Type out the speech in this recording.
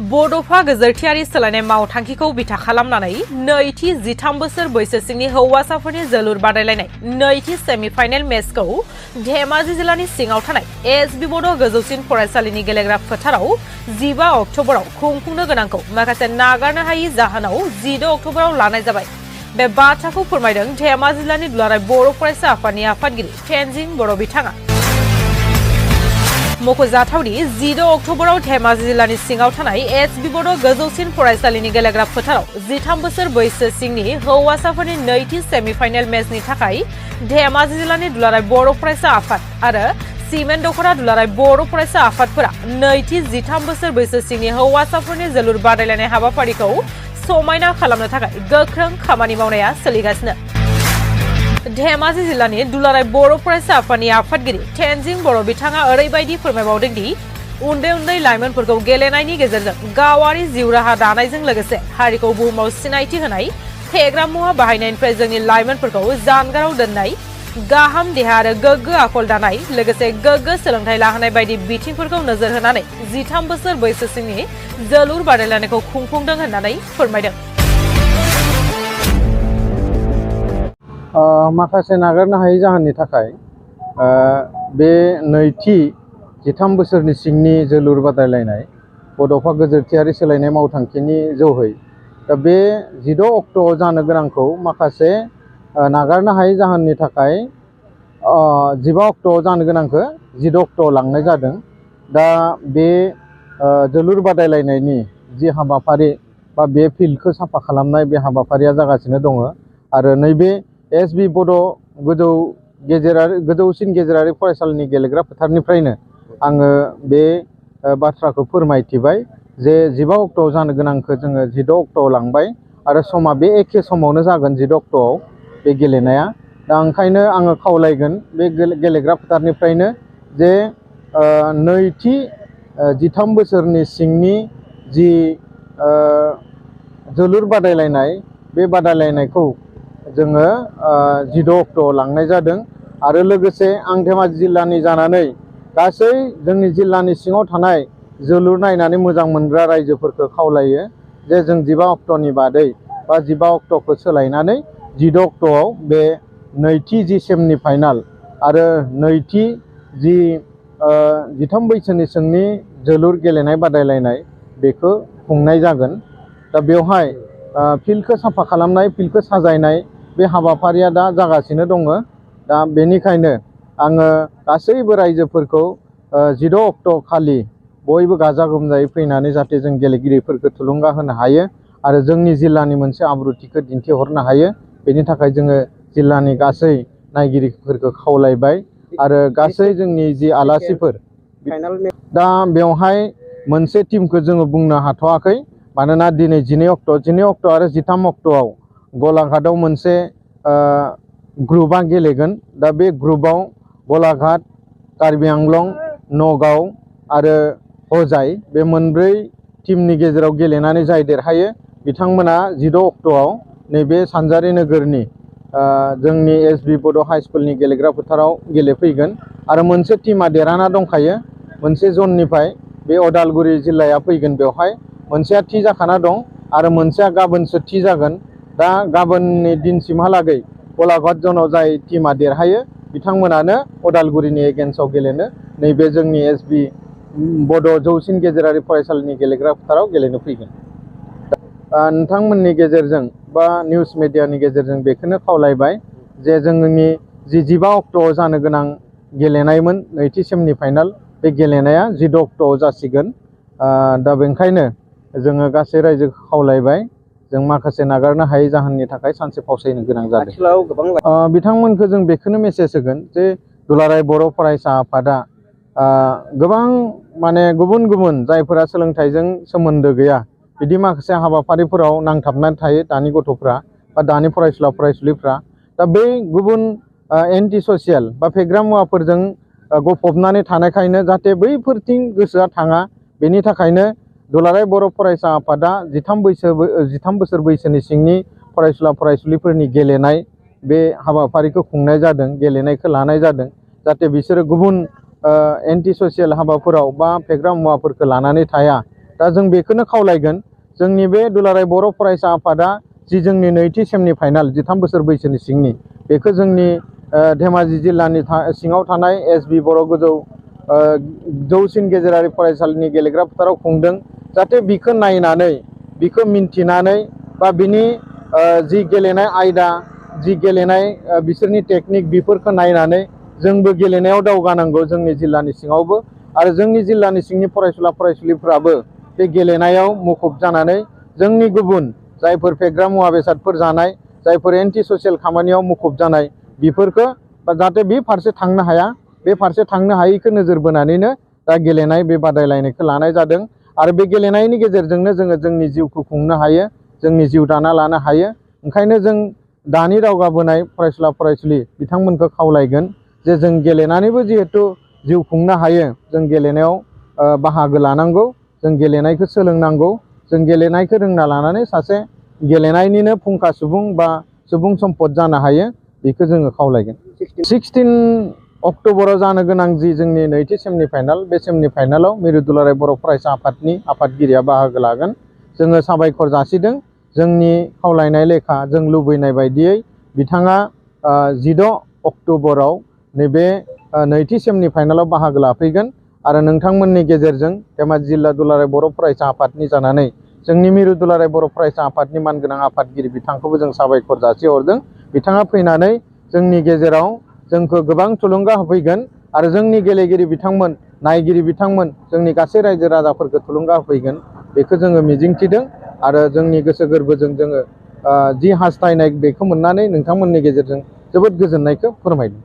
बड'फा गोजोरथियारि सोलायनाय मावथांखिखौ बिथा खालामनानै नैथि 13 बोसोर बैसो सिंनि हौवासाफोरनि जोलुर बादायलायनाय नैथि सेमिफाइनेल मेचखौ धेमाजि जिल्लानि सिङाव थानाय एसबि बड' गोजौसिन फरायसालिनि गेलेग्रा फोथाराव 15 अक्ट'बराव खुंफुंनो गोनांखौ माखासे नागारनो हायि जाहोनाव 14 अक्ट'बराव लानाय जाबाय। बे बाथ्राखौ फोरमायदों धेमाजि जिल्लानि दुलाराय बर' फरायसा आफादनि आफादगिरि तेनजिं बर' बिथाङा। मख'जाथावदि 14 अक्ट'बराव धेमाजि जिल्लानि सिङाव थानाय एसबि बड' गोजौसिन फरायसालिनि गेलेग्रा फोथाराव 13 बोसोर बैसो सिंनि हौवासाफोरनि नैथि सेमिफाइनेल मेचनि थाखाय धेमाजि जिल्लानि दुलाराय बर' फरायसा आफाद आरो सिमेन्ट दख'रा दुलाराय बर' फरायसा आफादफोरा नैथि 13 बोसोर बैसो सिंनि हौवासाफोरनि जोलुर बादायलायनाय हाबाफारिखौ समायना खालामनो थाखाय गोख्रों खामानि मावनाया सोलिगासिनो। धेमाजि जिल्लानि दुलाराय बर' फरायसा आफादनि आफादगिरि तेनजिं बर' बिथाङा ओरैबायदि फोरमायबावदों दि उन्दै उन्दै लाइमोनफोरखौ गेलेनायनि गेजेरजों गावारि जिउ राहा दानायजों लोगोसे हारिखौ बुहुमाव सिनायथि होनाय, फेग्रा मुवा बाहायनायनिफ्राय जोंनि लाइमोनफोरखौ जानगाराव दोननाय, गाहाम देहा आरो गोग्गो आखल दानाय लोगोसे गोग्गो सोलोंथाइ लाहोनाय बायदि बिथिंफोरखौ नोजोर होनानै 13 बोसोर बैसोसिमनि जोलुर बादायलायनायखौ खुंफुंदों होननानै फोरमायदों। माखासे नागारनो हायै जाहोननि थाखाय बे नैथि 13 बोसोरनि सिंनि जोलुर बादायलायनाय बड'फा गोजोरथियारि सोलायनाय मावथांखिनि जोहै दा बे 14 अक्ट'आव जानो गोनांखौ माखासे नागारनो हायै जाहोननि थाखाय 15 अक्ट'आव जानो गोनांखौ 14 अक्ट'आव लांनाय जादों। दा बे जोलुर बादायलायनायनि जि हाबाफारि बा बे फिल्डखौ साफा खालामनाय बे हाबाफारिया जागासिनो दङ आरो नैबे एसबि बड' गोजौसिन गेजेरारि फरायसालिनि गेलेग्रा फोथारनिफ्रायनो आङो बे बाथ्राखौ फोरमायथिबाय जे 15 अक्ट'आव जानो गोनांखौ जोङो 14 अक्ट'आव लांबाय आरो समा बे एखे समावनो जागोन 14 अक्ट'आव बे गेलेनाया। दा ओंखायनो आङो खावलायगोन बे गेलेग्रा फोथारनिफ्रायनो जे नैथि 13 बोसोरनि सिंनि जि जोलुर बादायलायनाय बे बादायलायनायखौ जोङो 14 अक्ट'आव लांनाय जादों आरो लोगोसे आं धेमाजि जिल्लानि जानानै गासै जोंनि जिल्लानि सिङाव थानाय जोलुर नायनानै मोजां मोनग्रा रायजोफोरखौ खावलायो जे जों 15 अक्ट'नि बादै बा 15 अक्ट'खौ सोलायनानै 14 अक्ट'आव बे नैथि जि सेमि फाइनाल आरो नैथि जि 13 बैसोनि सिंनि जोलुर गेलेनाय बादायलायनाय बेखौ खुंनाय जागोन। दा बेवहाय फिल्डखौ साफा खालामनाय, फिल्डखौ साजायनाय बे हाबाफारिया दा जागासिनो दङ। दा बेनिखायनो आङो गासैबो रायजोफोरखौ 14 अक्ट' खालि बयबो गाजा गोमजायै फैनानै जाहाथे जों गेलेगिरिफोरखौ थुलुंगा होनो हायो आरो जोंनि जिल्लानि मोनसे आब्रुथिखौ दिन्थिहरनो हायो, बेनि थाखाय जोङो जिल्लानि गासै नायगिरिफोरखौ खावलायबाय आरो गासै जोंनि जि आलासिफोर दा बेवहाय मोनसे टीमखौ जोङो बुंनो हाथ'वाखै मानोना दिनै 12 अक्ट' आरो 13 अक्ट'आव गलाघाटआव मोनसे ग्रुपआ गेलेगोन। दा बे ग्रुपआव गलाघाट, कार्बि आंलं, नगाव आरो हजाय बे मोनब्रै टीमनि गेजेराव गेलेनानै जाय देरहायो बिथांमोना 14 अक्ट'आव नैबे सानजारि नोगोरनि जोंनि एसबि बड' हाइ स्कुलनि गेलेग्रा फोथाराव गेलेफैगोन आरो मोनसे टीमा देरहाना दंखायो मोनसे जननिफ्राय बे उदालगुरि जिल्लाया फैगोन। बेवहाय मोनसेया थि जाखाना दं आरो मोनसेया गाबोनसो थि जागोन। दा गाबोननि दिनसिमहालागै गलाघाट जनाव जाय टीमा देरहायो बिथांमोनानो उदालगुरिनि एगेन्स्टआव गेलेनो नैबे जोंनि एसबि बड' जौसिन गेजेरारि फरायसालिनि गेलेग्रा फोथाराव गेलेनो फैगोन। नोंथांमोननि गेजेरजों बा निउस मिडियानि गेजेरजों बेखौनो खावलायबाय जे जोंनि जि 15 अक्ट'आव जानो गोनां गेलेनायमोन नैथि सेमि फाइनाल बे गेलेनाया 14 अक्ट'आव जासिगोन। दा बेनिखायनो जोङो गासै रायजोखौ खावलायबाय, जों माखासे नागारनो हायै जाहोननि थाखाय सानसे फावसायनो गोनां जादों। बिथांमोनखौ जों बेखौनो मेसेज होगोन जे दुलाराय बर' फरायसा आफादा गोबां माने गुबुन गुबुन जायफोरा सोलोंथाइजों सोमोन्दो गैया बिदि माखासे हाबाफारिफोराव नांथाबनानै थायो दानि गथ'फ्रा बा दानि फरायसुला फरायसुलिफ्रा। दा बै गुबुन एन्टि ससियेल बा फेग्रा मुवाफोरजों गफबनानै थानायखायनो जाहाथे बैफोरथिं गोसोआ थाङा, बेनि थाखायनो दुलाराय बर' फरायसा आफादा 13 बोसोर बैसोनि सिंनि फरायसुला फरायसुलिफोरनि गेलेनाय बे हाबाफारिखौ खुंनाय जादों, गेलेनायखौ लानाय जादों जाहाथे बिसोरो गुबुन एन्टि ससियेल हाबाफोराव बा फेग्रा मुवाफोरखौ लानानै थाया, दा जों बेखौनो खावलायगोन जोंनि बे दुलाराय बर' फरायसा आफादा जि जोंनि नैथि सेमनि फाइनाल 13 बोसोर बैसोनि सिंनि बेखौ जोंनि धेमाजि जिल्लानि सिङाव थानाय एसबि बर' गोजौ जौसिन गेजेरारि फरायसालिनि गेलेग्रा फोथाराव खुंदों जाहाथे बिखौ नायनानै बिखौ मिन्थिनानै बा बिनि जि गेलेनाय आयदा जि गेलेनाय बिसोरनि टेकनिक बेफोरखौ नायनानै जोंबो गेलेनायाव दावगानांगौ जोंनि जिल्लानि सिङावबो आरो जोंनि जिल्लानि सिंनि फरायसुला फरायसुलिफ्राबो बे गेलेनायाव मुखुब जानानै जोंनि गुबुन जायफोर फेग्रा मुवा बेसादफोर जानाय जायफोर एन्टि ससियेल खामानियाव मुखुब जानाय बेफोरखौ जाहाथे बे फारसे थांनो हाया बे फारसे थांनो हायैखौ नोजोर बोनानैनो दा गेलेनाय बे बादायलायनायखौ लानाय जादों आरो बे गेलेनायनि गेजेरजोंनो जोङो जोंनि जिउखौ खुंनो हायो जोंनि जिउ दाना लानो हायो ओंखायनो जों दानि दावगाबोनाय फरायसुला फरायसुलि बिथांमोनखौ खावलायगोन जे जों गेलेनानैबो जिहेथु जिउ खुंनो हायो जों गेलेनायाव बाहागो लानांगौ जों गेलेनायखौ सोलोंनांगौ जों गेलेनायखौ रोंना लानानै सासे गेलेनायनिनो फुंखा सुबुं बा सुबुं सम्पद जानो हायो बेखौ जोङो खावलायगोन 16 अक्ट'बराव जानो गोनां जि जोंनि नैथि सेमनि फाइनाल बे सेमनि फाइनालाव मिरु दुलाराय बर' फरायसा आफादनि आफादगिरिया बाहागो लागोन जोङो साबायखर जासिदों जोंनि खावलायनाय लेखा जों लुबैनाय बायदियै बिथाङा 16 अक्ट'बराव नैबे नैथि सेमनि फाइनालाव बाहागो लाफैगोन आरो नोंथांमोननि गेजेरजों धेमाजि जिल्ला दुलाराय बर' फरायसा आफादनि जानानै जोंनि मिरु दुलाराय बर' फरायसा आफादनि मानगोनां आफादगिरि बिथांखौबो जों साबायखर जासिहरदों बिथाङा फैनानै जोंनि गेजेराव जोंखौ गोबां थुलुंगा होफैगोन आरो जोंनि गेलेगिरि बिथांमोन नायगिरि बिथांमोन जोंनि गासै रायजो राजाफोरखौ थुलुंगा होफैगोन बेखौ जोङो मिजिंथिदों आरो जोंनि गोसो गोरबोजों जोङो जि हास्थायनाय बेखौ मोननानै नोंथांमोननि गेजेरजों जोबोद गोजोननायखौ फोरमायदों।